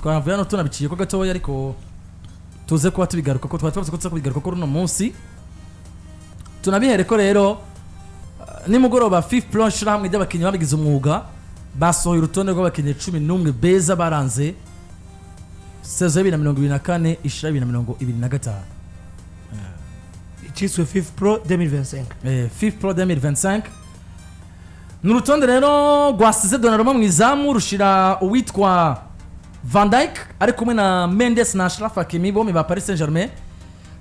Twavuye hano tunabiciye ko gatoya, ariko tuze kuba tubigaruka ko twari twavuze ko tuza kubigaruka kuri uno munsi. Tunabihere ko rero nimugoroba FIFPro, ishirahamwe ry'abakinnyi babigize umwuga, basohoye urutonde rw'abakinnyi 11 beza baranze saison ya 2024 ishira 2025. Icyiswe FIFPro 2025. FIFPro 2025 ni urutonde rero rwasize Donnarumma mu izamu, rushira uwitwa Van Dijk ari kumwe na Mendes na Achraf Hakimi, bombi ba Paris Saint-Germain.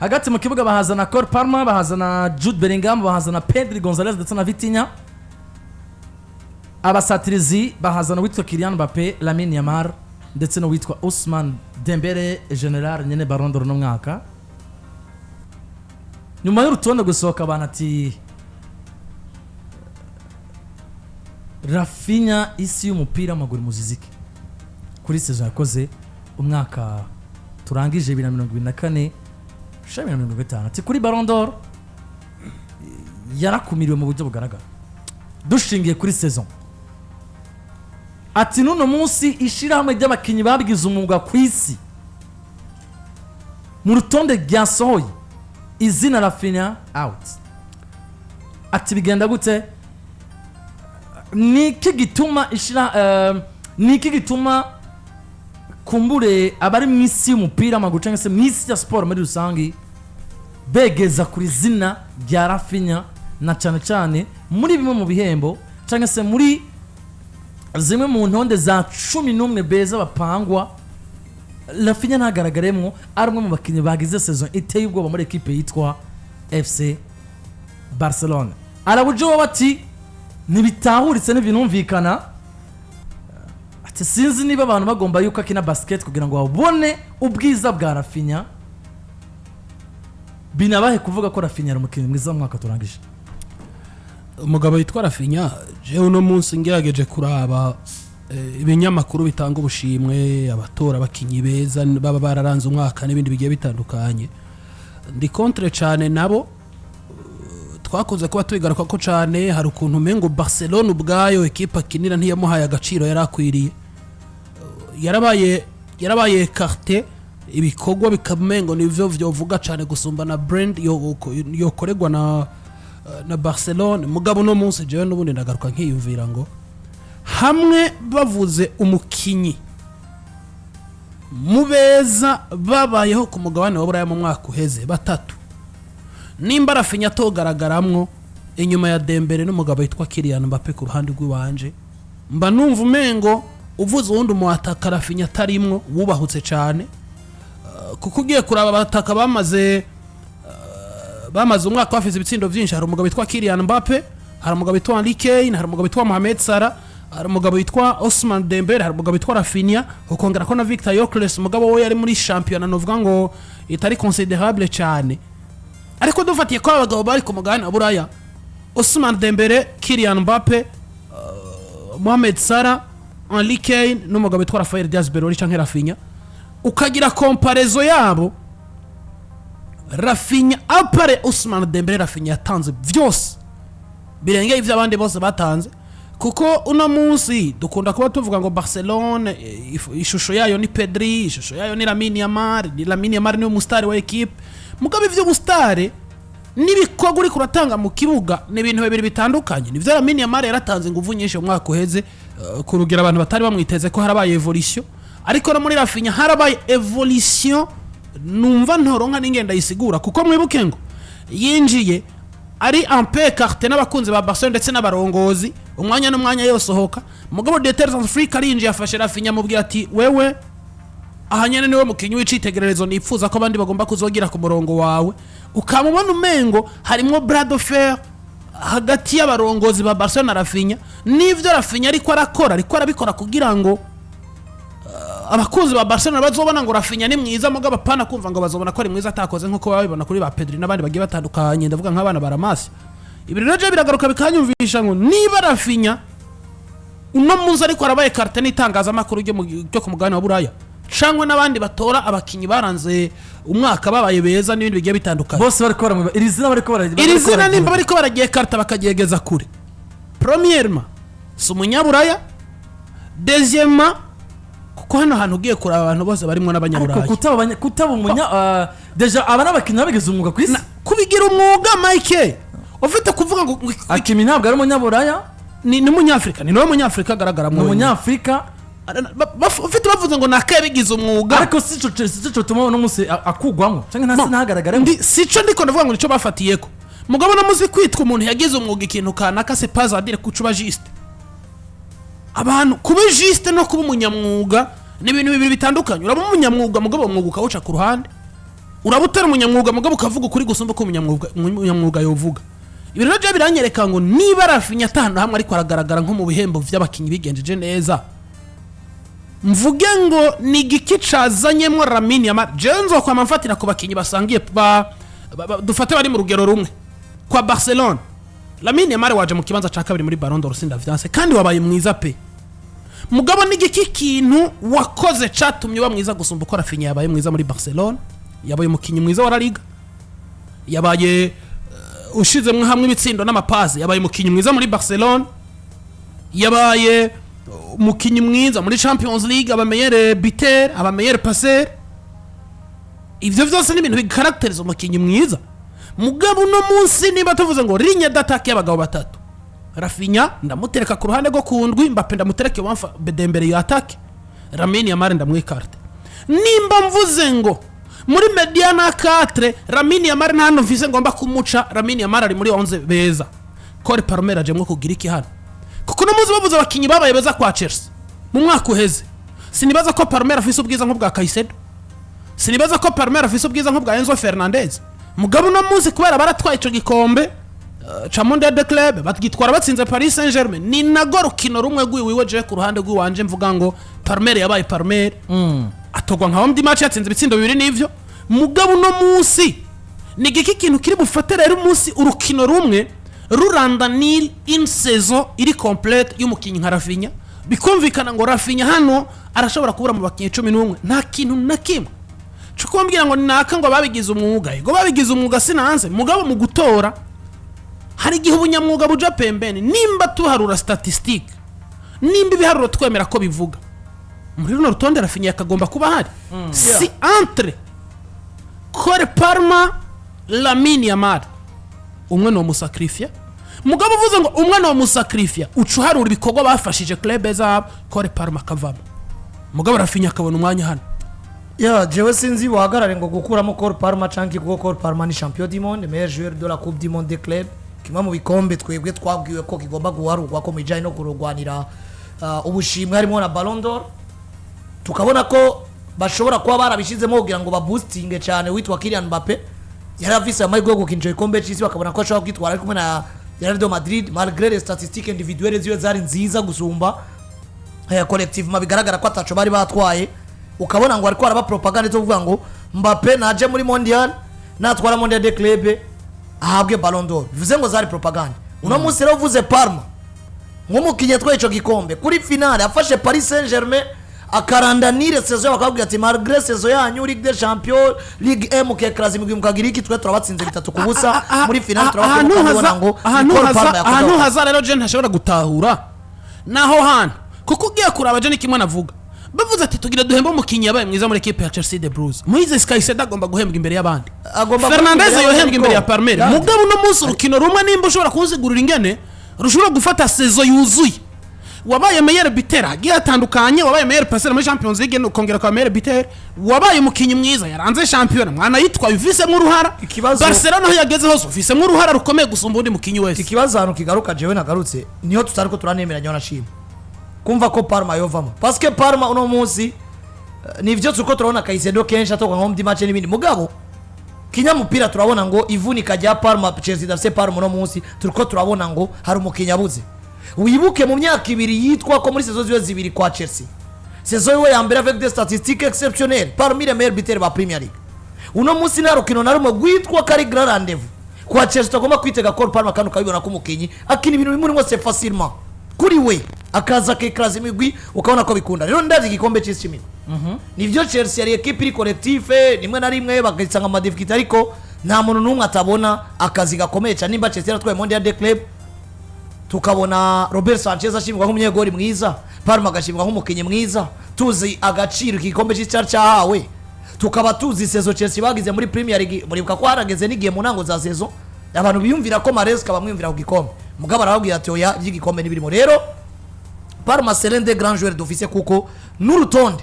Hagati mu kibuga bahazana Cole Palmer, bahazana Jude Bellingham, bahazana Pedri Gonzalez ndetse na Vitinha. Abasatirizi bahazana uwitwa Kylian Mbappe, Lamine Yamal ndetse n'uwitwa Ousmane Dembele, General nyene Ballon d'Or no mwaka. Nyuma y'urutonde gusohoka, abantu ati Raphinha, isi y'umupira w'amaguru muzizike kuri saison yakoze umwaka turangije 2024 shira 2025, ati kuri Ballon d'Or yarakumiriwe mu buryo bugaragara dushingiye kuri saison. Ati n'uno munsi ishirahamwe ry'abakinnyi babigize umwuga ku isi mu rutonde ryasohoye izina Raphinha out. Ati bigenda gute? Niki gituma ishira niki gituma kumbure abari mu isi y'umupira w'amaguru cyangwa se mu isi ya siporo muri rusange begeza kuri zina rya Raphinha, na cyane cyane muri bimwe mu bihembo cyangwa se muri zimwe mu ntonde za 11 beza bapangwa, Raphinha ntagaragaremwo, ari umwe mu bakinnyi bagize saison iteye ubwoba muri ekipe yitwa FC Barcelone? Arabujo we ati ntibitahuritse, ntibinumvikana. Ati sinzi niba abantu bagomba yuko akina basket kugira ngo babone ubwiza bwa Raphinha, binabahe kuvuga ko Raphinha ari umukinnyi mwiza mu mwaka turangije. Umugabo witwa Raphinha, jewe uno munsi ngerageje kuraba ibinyamakuru bitanga ubushimwe, abatora abakinyi beza baba bararanze umwaka n'ibindi bigiye bitandukanye, ndi contre cyane nabo. Twakunze kuba tubigaruka ko cyane, hari ukuntu umengo Barcelona ubwayo, ekipa akinira, ntiyamuhaye agaciro yari akwiriye. Yarabaye écarté, ibikorwa bikamengo nivyo vyovuga cyane gusumba na brand yokoregwa na Barcelone. Mugabo uno munsi jewe n'ubundi ndagaruka nkiyumvira ngo hamwe bavuze umukinyi mu beza babayeho ku mugabane wa Buraya mu mwaka uheze batatu, nimba Raphinha atogaragaramwo inyuma ya Dembele n'umugabo witwa Kylian Mbappe, ku ruhande rw'iwanje mba numva umengo uvuze uwundi umuataka Raphinha atarimwo wubahutse cyane. Kuko ugiye kuraba abataka bamaze umwaka bafise ibitsindo byinshi, hari umugabo witwa Kylian Mbappe, hari umugabo witwa Harry Kane, hari umugabo witwa Mohamed Salah, hari umugabo witwa Ousmane Dembele, hari umugabo witwa Raphinha, ukongera ko na Victor Gyökeres. Umugabo we yari muri shampiyona novuga ngo itari considérable cyane, ariko dufatiye ko abagabo bari ku mugabane wa Buraya, Ousmane Dembele, Kylian Mbappe, Mohamed Salah, Harry Kane n'umugabo witwa Rafael Diaz Berori canke Raphinha, ukagira comparaison yabo, Raphinha, à part Ousmane Dembele, Raphinha yatanze byose birengeye ibyo abandi bose batanze. Kuko uno munsi dukunda kuba tuvuga ngo Barcelone ishusho yayo ni Pedri, ishusho yayo ni Lamine Yamal, ni Lamine Yamal niwe musitari wa ekipe. Mugabo ivy'ubusitari n'ibikorwa uriko uratanga mu kibuga ni ibintu bibiri bitandukanye. Nivyo, Lamine Yamal yaratanze inguvu nyinshi mu mwaka uheze, ku rugero abantu batari bamwiteze ko harabaye évolution, ariko no muri Raphinha harabaye évolution numva ntoronka n'ingenda yisigura. Kuko mwibuke ngo yinjiye ari un peu écarté n'abakunzi ba Barcelona ndetse n'abarongozi, umwanya n'umwanya yosohoka. Mugabo Dieter Flick arinjiye, afashe Raphinha, amubwira ati wewe aha nyene niwe mukinyi w'icitegererezo nipfuza ko abandi bagomba kuzogira ku murongo wawe. Ukamubona umengo harimwo bras de fer hagati y'abarongozi ba Barcelona na Raphinha. N'ivyo Raphinha ariko arakora, ariko arabikora kugira ngo abakunzi ba Barcelona bazobona ngo Raphinha ni mwiza, mugabo apana kumva ngo bazobona ko ari mwiza atakoze nkuko babibona kuri ba Pedri n'abandi bagiye batandukanye, ndavuga nk'abana ba Ramasi. Ibi rero je biragaruka bikanyumvisha ngo niba Raphinha uno munsi ariko arabaye écarté n'itangazamakuru ryo ku mugabane wa Buraya cangwa n'abandi batora abakinyi baranze umwaka babaye beza n'ibindi bigiye bitandukanye, bose bariko baramwiba iri zina, bariko iri zina nimba bariko baragiye karita bakaryegeza kure, premièrement si umunyaburaya, deuxièmement Kuko hano hantu ugiye kuraba, abantu bose barimwo Ariko n'abanyaburayi. kutaba umunya, déjà aba n'abakinnyi babigize umwuga ku isi. Kubigira umwuga, Mike, ufite kuvuga ngo Hakimi ntabwo ari umunyaburaya. Ni umunyafurika, ni nawe munyafurika agaragara Ni mu umunyafurika. Ufite bavuze ngo nakabigize umwuga. Ariko si cyo tuma uno munsi akugwamo cyangwa ntasi ntahagaragaremo. Sico ndiko ndavuga ngo nico bafatiyeko. Mugabo no muzi kwitwa umuntu yagize umwuga ikintu kanaka, c'est pas à dire kucuba juste. Abantu, kuba juste no kuba umunyamwuga ni ibintu bibiri bitandukanye. Uraba umunyamwuga, mugabo uwo mwuga ukawuca ku ruhande. Uraba utari umunyamwuga, mugabo ukavuga ukuri gusumba uko umunyamwuga yovuga. Ibi rero byo biranyereka ngo niba Raphinha atahano hamwe ariko aragaragara nko mu bihembo by'abakinnyi bigenjeje neza, mvuge ngo ni igiki cazanyemwo Lamine Yamal? Jewe nzokwama mfatira ku bakinnyi basangiye dufate bari mu rugero rumwe kwa Barcelona. Lamine Yamal waje mu kibanza ca kabiri muri Ballon d'Or, sindavyanse, kandi wabaye mwiza pe. Mugabo ni igiki kintu wakoze catumye uba mwiza gusumba uko Raphinha yabaye mwiza muri Barcelona? Yabaye umukinnyi mwiza wa La Liga, yabaye ushizemwo hamwe ibitsindo n'amapasi, yabaye umukinnyi mwiza muri Barcelona, yabaye umukinnyi mwiza muri Champions League, aba meilleur buteur, aba meilleur passeur. Ivyo vyose ni ibintu bikaracteriza umukinnyi mwiza. Mugabo uno munsi niba tuvuze ngo ligne d'attaque y'abagabo batatu, Raphinha ndamutereka ku ruhande rwo kundwi, Mbappe ndamutereke wamfa Dembele ya attaque, Lamine Yamal ndamwikarte. Nimba mvuze ngo muri médiane à 4, Lamine Yamal nta hantu mfise ngomba kumuca. Lamine Yamal ari muri 11 beza. Cole Palmer ajemwo kugira iki hano? Kuko uno munsi bavuze abakinyi babaye beza kwa Chelsea mu mwaka uheze, sinibaza ko Palmer afise ubwiza nk'ubwa Caicedo, sinibaza ko Palmer afise ubwiza nk'ubwa Enzo Fernandez. Mugabo uno munsi kubera baratwaye ico gikombe ca Mondial de Club, bagitwara batsinze Paris Saint-Germain, ni nago rukino rumwe rwiwiwe. Je ku ruhande rw'iwanje mvuga ngo Palmer yabaye Palmer, atogwa nka homme match, yatsinze ibitsindo bibiri n'ivyo. Mugabo uno munsi ni igiki kintu kiri bufate rero umunsi urukino rumwe rurandanir une saison iri complète y'umukinnyi nka Raphinha, bikumvikana ngo Raphinha hano arashobora kubura mu bakinnyi 11? Nta kintu na kimwe cyo kumbwira ngo naka ngo babigize umwuga. Yego, babigize umwuga, sinanze. Mugabo mu gutora hari igihe ubunyamwuga buja pembeni. Nimba tuharura statistique, nimba ibiharuro twemera ko bivuga, muri runo rutonde Raphinha yakagomba kuba ahari. Si entre Cole Palmer, Lamine Yamal, umwe ni umusacrifier. Mugabo uvuze ngo umwe ni umusacrifier, uca uharura ibikorwa bafashije club zabo, Cole Palmer akavamo, mugabo Raphinha akabona umwanya hano. Ya, jewe sinzi buhagarare ngo gukuramo Cole Palmer canke, kuko Cole Palmer ni champion du monde, meilleur joueur de la Coupe du monde des clubs, kimwe mu bikombe twebwe twabwiwe ko kigomba guharurwa ko mu bijanye no kurwanira ubushimwe harimo na Ballon d'Or. Tukabona ko bashobora kuba barabishizemo kugira ngo baboostinge cyane witwa Kylian Mbappe, yari afise amahirwe yo gukina ico gikombe c'isi, bakabona ko ashobora kwitwara ari kumwe na Real Madrid, malgré les statistiques individuelles ziwe zari nziza gusumba collectivement, bigaragara ko ataco bari batwaye. Ukabona ngo ariko araba propagande zo kuvuga ngo Mbappe naje muri Mondial, natwara Mondial de club ahabwe Ballon d'Or. Bivuze ngo zari propagande. Uno munsi rero uvuze Palmer nk'umukinnyi atwaye ico gikombe kuri finale, afashe Paris Saint-Germain, akarandanire saison, bakabwira ati malgré saison yanyu, Ligue des Champions, Ligue M, mukekaraza imigwi, mukagira iki, twe turabatsinze 3-0 muri finale, Ahantu turabakubona haza ngo ahantu Cole haza Palmer yakoze ahantu ako. Haza rero je ntashobora gutahura naho hantu, kuko ugiye kuraba, je ni kimwe navuga, bavuze ati tugira duhembe umukinnyi yabaye mwiza muri equipe ya Chelsea de Blues, Moises Caicedo agomba guhembwa imbere y'abandi. Agomba Fernandez guhembwa yohembwa imbere ya ariko- Palmer. Yandi. Mugabo uno munsi urukino rumwe, nimba ushobora kunsigurira ingene rushobora gufata saison yuzuye, wabaye meilleur buteur agiye atandukanye, wabaye meilleur passeur muri Champions League, ukongera ukaba meilleur buteur, wabaye umukinnyi mwiza yaranze shampiyona, mwana yitwaye, ufisemo uruhara. Barcelona aho yageze hose ufisemo uruhara rukomeye gusumba undi mukinnyi wese. Ikibazo ahantu kigaruka, jewe nagarutse, niyo tutari ko turanemeranya, nashima kumva ko Palmer yovamo, parce que Palmer uno munsi nivyo turiko turabona Caicedo kenshi atoka nko mu match n'ibindi. Mugabo kinyamupira turabona ngo ivunika rya Palmer, Chelsea idafise Palmer uno munsi, turiko turabona ngo hari umukinnyi abuze. Wibuke mu myaka 2 yitwa ko muri saison ziwe zibiri kwa Chelsea, saison yiwe ya mbere avec des statistiques exceptionnelles, parmi les meilleurs buteurs ba Premier League. Uno munsi nta rukino na rumwe rwitwa ko ari grand rendez-vous kwa Chelsea utagomba kwitega Cole Palmer, kandi ukabibona ko umukinnyi akina ibintu bimurimo, c'est facilement kuri we, akaza akekaraza imigwi, ukabona ko bikunda. Rero ndazi igikombe c'isi c'imigwi, nivyo Chelsea yari equipe iri collective, rimwe na rimwe bagasanga ama difficulté, ariko nta muntu n'umwe atabona akazi gakomeye cyane. Nimba Chelsea yaratwaye Mondial de Club, tukabona Robert Sanchez ashimirwa nk'umunyegori mwiza, Palmer agashimwa nk'umukinnyi mwiza, tuzi agaciro igikombe cy'isi cyahawe, tukaba tuzi saison Chelsea bagize muri Premier League. Muribuka ko harageze n'igihe mu ntango za saison abantu biyumvira ko Maresca bamwiyumvira ku gikombe, mugabo arababwira ati: "Oya, iby'igikombe ntibirimo." Rero Palmer, c'est l'un des grands joueurs dufise, kuko n'urutonde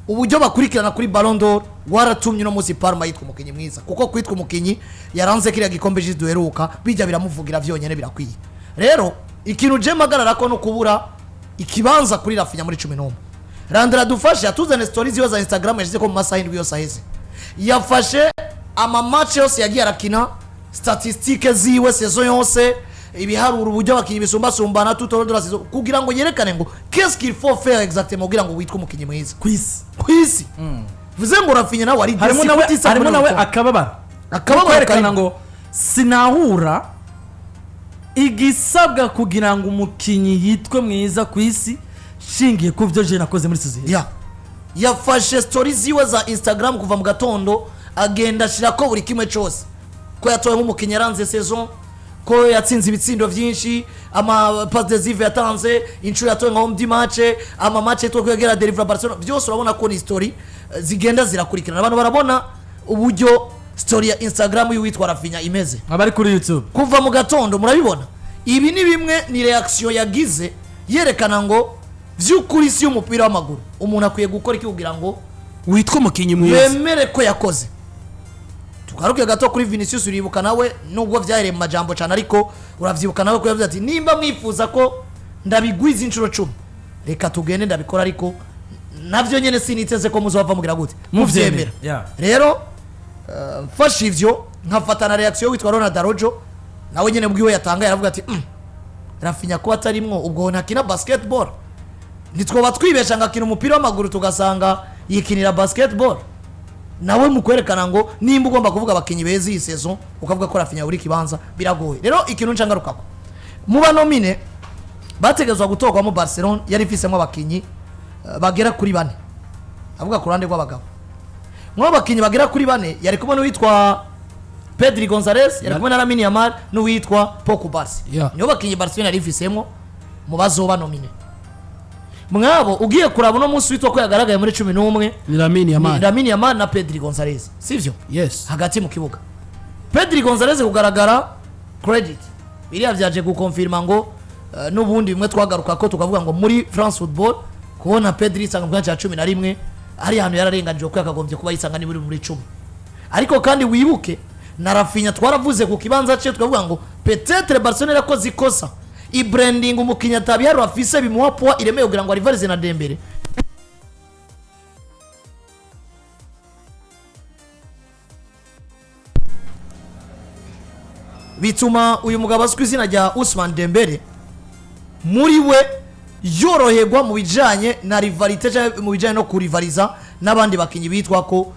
uburyo bakurikirana kuri Ballon d'Or waratumye uno munsi Palmer yitwa umukinnyi mwiza, kuko kwitwa umukinnyi yaranze kiriya gikombe cy'isi duheruka bijya biramuvugira vyonyene, birakwiye. Rero ikintu je mpagarara ko no kubura ikibanza kuri Raphinha muri 11. Randra dufashe atuzane stories ziwe za Instagram yashyize ko mu masaha 7 yose aheze, yafashe ama match yose yagiye arakina, statistiques ziwe saison yose, ibiharuro, uburyo abakinnyi bisumbasumbana tout au long de la saison, kugira ngo yerekane ngo qu'est-ce qu'il faut faire exactement kugira ngo witwe umukinnyi mwiza ku isi. Ku isi. Bivuze ngo Raphinha nawe ari harimo desi nawe kutisa harimo muri nawe rutonde. Akababaro. Akababaro kwerekana karimo. ngo sinahura igisabwa kugira ngo umukinnyi yitwe mwiza ku isi shingiye ku byo je nakoze muri saison. Ya, yafashe story ziwe za Instagram kuva mu gatondo, agenda ashira ko buri kimwe cyose, ko yatowe nk'umukinnyi yaranze saison, ko yatsinze ibitsindo byinshi, ama passe décisive yatanze, inshuro yatowe nka homme du match, ama match yitwa ko yagera deliver Barcelona, byose urabona ko ni story zigenda zirakurikirana. Abantu barabona uburyo story ya Instagram y'uwitwa Raphinha imeze. Abari kuri YouTube. Kuva mu gatondo murabibona. Ibi ni bimwe, ni reaction yagize yerekana ngo by'ukuri si y'umupira w'amaguru, umuntu akwiye gukora iki kugira ngo witwa umukinnyi mwiza bemere ko yakoze. Tugaruke gato kuri Vinicius. Uribuka nawe, nubwo byahereye mu majambo cyane, ariko uravyibuka nawe ko yavuze ati: "Nimba mwifuza ko ndabigwiza inshuro 10, reka tugende ndabikora, ariko navyo nyene siniteze ko muzova mugira gute muvyemera." Rero mfashe ivyo nkafata na reaction witwa Ronald Araujo, nawe nyene bwiwe yatanga, yaravuga ati: Raphinha kuba atarimwo, ubwo ntakina basketball? Ntitwoba twibesha ngo akina umupira w'amaguru tugasanga yikinira basketball?" Nawe mu kwerekana ngo nimba ugomba kuvuga abakinnyi beza iyi saison, ukavuga ko Raphinha buri kibanza, biragoye. Rero ikintu nca ngarukako, mu ba nominés bategerezwa gutorwamo, Barcelona yari ifisemo abakinnyi bagera kuri bane. Avuga ku ruhande rw'abagabo, mw'abo bakinnyi bagera kuri bane yari kumwe n'uwitwa Pedri Gonzalez, yari kumwe na Lamine Yamal n'uwitwa Pau Cubarsi. Nibo bakinnyi Barcelona yari ifisemo mu bazoba nominé. Mwabo ugiye kuraba uno munsi witwa ko yagaragaye muri 11 ni Lamine ni Yamal. Lamine Yamal na Pedri Gonzalez, sivyo? Yes. Hagati mu kibuga, Pedri Gonzalez kugaragara credit biriya byaje gukonfirma ngo n'ubundi bimwe twagaruka ko tukavuga ngo muri France Football kubona Pedri yisanga mu mwanya cya 11, hari ahantu yararenganijwe ko yakagombye kuba yisanga niburi muri 10. Ariko kandi wibuke na Raphinha twaravuze ku kibanza cye, tukavuga ngo peut-être Barcelona yarakoze ikosa ibranding umukinnyi atabiharuro afise bimuha poids iremeye kugira ngo arivalize na Dembele. Bituma uyu mugabo azwi ku izina rya Ousmane Dembele muri we yoroherwa mu bijyanye na rivalité cyangwa mu bijyanye no kurivaliza n'abandi bakinnyi bitwa ko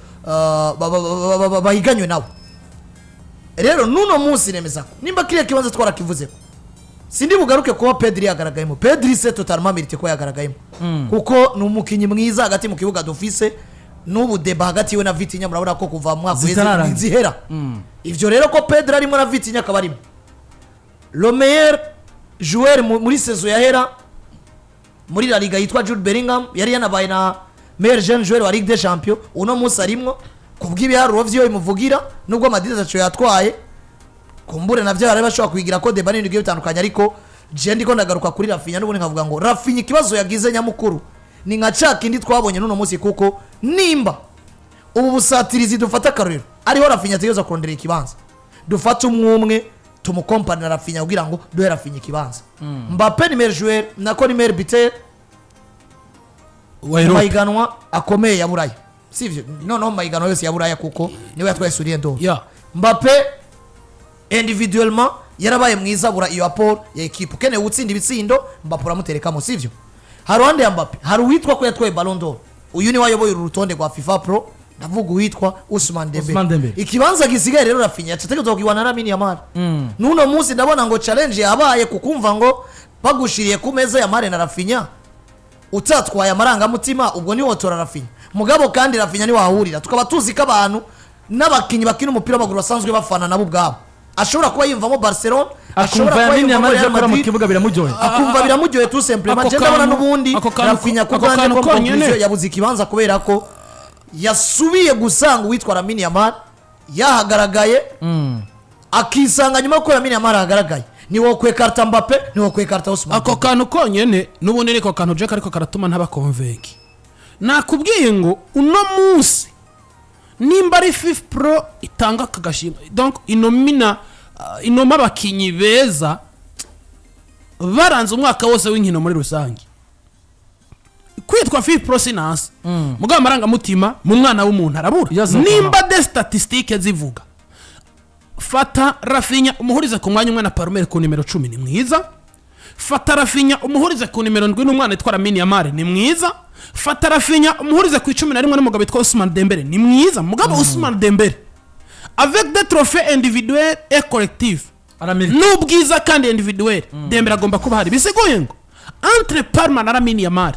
bahiganywe nabo. Rero n'uno munsi nemeza ko nimba kiriya kibanza twarakivuze ko sindi bugaruke kuba Pedri yagaragayemo, Pedri c'est totalement mérité kuba yagaragayemo, kuko ni umukinnyi mwiza hagati mu kibuga dufise. N'ubu débat hagati yiwe na Vitinha murabona ko kuva mu mwaka uheze Zitararangira. zihera. Ivyo rero ko Pedri arimo na Vitinha akaba arimo, le meilleur joueur muri saison yahera muri La Liga yitwa Jude Bellingham, yari yanabaye na meilleur jeune joueur wa Ligue des Champions, uno munsi arimwo kubw'ibiharuro vyiwe bimuvugira, nubwo Madrid ataco yatwaye. Kumbure navyo bari bashobora kuyigira ko débat n'ibintu bigiye bitandukanye, ariko je ndiko ndagaruka kuri Raphinha n'ubundi nkavuga ngo Raphinha ikibazo yagize nyamukuru ni nka ca kindi twabonye n'uno munsi, kuko nimba ubu busatirizi dufata akarorero ariho Raphinha ategerezwa kurondera ikibanza, dufate umwe umwe tumukompane na Raphinha kugira ngo duhe Raphinha ikibanza. Mbappe ni meilleur joueur, nako ni meilleur buteur wa mu Europe. Mahiganwa akomeye ya Buraya, sivyo? Noneho mu mahiganwa yose ya Buraya, kuko niwe yatwaye Soulier d'Or. Mbappe individuellement yarabaye mwiza, bura iyo apport ya équipe. Ukeneye gutsinda ibitsindo, Mbappe uramuterekamo, sivyo? Haruhande ya Mbappe hari uwitwa ko yatwaye Ballon d'Or, uyu niwe ayoboye uru rutonde rwa FIFA Pro, ndavuga uwitwa Ousmane Dembele. Ousmane Dembele. Ikibanza gisigaye rero Raphinha yacategerezwa kugiwana na Lamine Yamal. N'uno munsi ndabona ngo challenge yabaye kukumva ngo bagushiriye ku meza Yamal na Raphinha, utatwaye amarangamutima, ubwo niwo tora Raphinha. Mugabo kandi Raphinha niwahurira, tukaba tuzi ko abantu n'abakinnyi bakina umupira w'amaguru basanzwe bafana nabo ubwabo, ashobora kuba yiyumvamo Barcelona. Ashobora Akumva kuba Lamine yumva Yamal muri ibyo Real akora mu Madrid, kibuga biramuryoheye. Akumva biramuryoheye tout simplement. Ako Je ndabona n'ubundi ako kantu- Raphinha ku ako bwanjye kantu ko konyene. conclusion yabuze ikibanza kubera ko yasubiye gusanga uwitwa Lamine Yamal yahagaragaye, akisanga nyuma ko Lamine Yamal ahagaragaye, ni wo kwekarta Mbappe, ni wo kwekarta Ousmane. Ako kantu konyene n'ubundi niko kantu Jack, ariko karatuma ntaba convaincu. Nakubwiye ngo uno munsi nimba ari FIFPro itanga aka gashimwe, donc inomina inoma abakinyi beza baranze umwaka wose w'inkino muri rusange, kwitwa FIFPro sinansi mugabo amarangamutima mu mwana w'umuntu arabura. Iyo azokoma. Nimba des statistiques zivuga, fata Raphinha umuhurize ku mwanya umwe na Palmer ku nimero 10, ni mwiza. Fata Raphinha umuhurize ku nimero 7 n'umwana witwa Lamine Yamal, ni mwiza. Fata Raphinha umuhurize ku 11 n'umugabo witwa Ousmane Dembele, ni mwiza. Mugabo Ousmane Dembele avec des trophées individuels et collectifs Aramirika. n'ubwiza kandi individuel, Dembele agomba kuba hari. Bisiguye ngo entre Palmer na Lamine Yamal,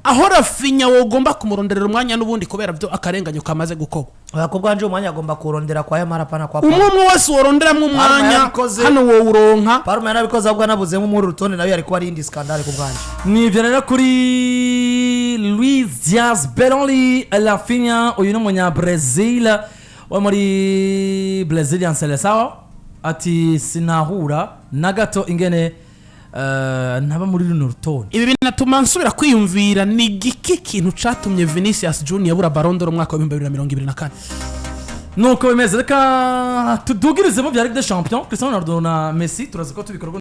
aho Raphinha wogomba kumuronderera umwanya n'ubundi kubera byo akarenganyo kamaze gukorwa. Oya, ku bwanje umwanya agomba kurondera kwa Yamal, apana kwa Palmer. Umwe umwe wese woronderamo umwanya Yarabikoze. hano wowuronka. Palmer yarabikoze, ahubwo anabuzemo muri uru rutonde nawe yari kuba ari indi scandale ku bwanje. Ni ibyo rero kuri Luis Diaz Belloli Raphinha. Uyu ni umunya-Brazil wo muri Brazilian Seleção, ati sinahura na gato ingene ntaba muri runo rutonde. Ibi binatuma nsubira kwiyumvira ni igiki kintu catumye Vinicius Junior abura Ballon d'Or umwaka wa 2024. Nuko bimeze, reka tudugirizemo bya Ligue des Champions. Cristiano Ronaldo na Messi turazi ko tubikorwa.